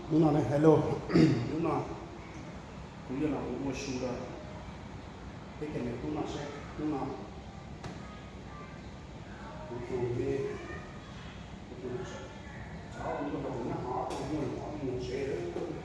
Hnub no ne, hello, hnub no kuv yuav los ua su rau peb cov niam tub no seb hnub no kuv tus me, kuv tus, kuv tus nyab hov tus muaj ob tug mus tsev lawm.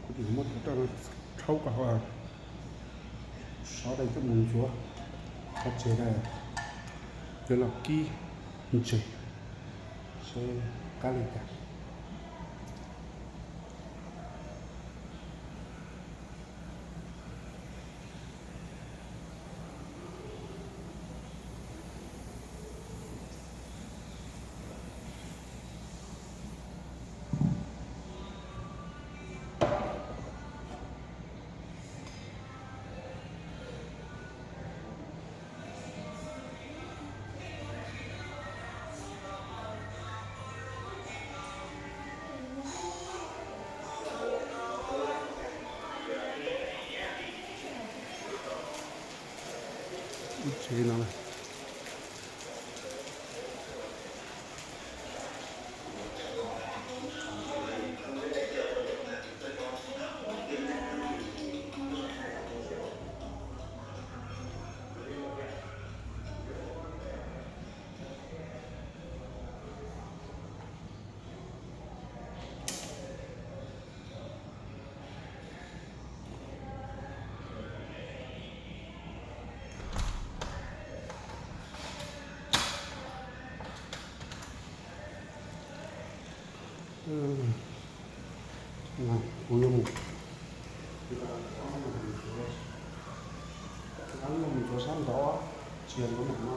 Kuv muab cov roj no rhaub kom sov dai coj mus ntxuav qhov tseg, yuav los kib ntses seb qab li cas. Ib tsev no, kuv yuav mus, mus ntxuav sab nraud, tsis yog ntxuav nram no.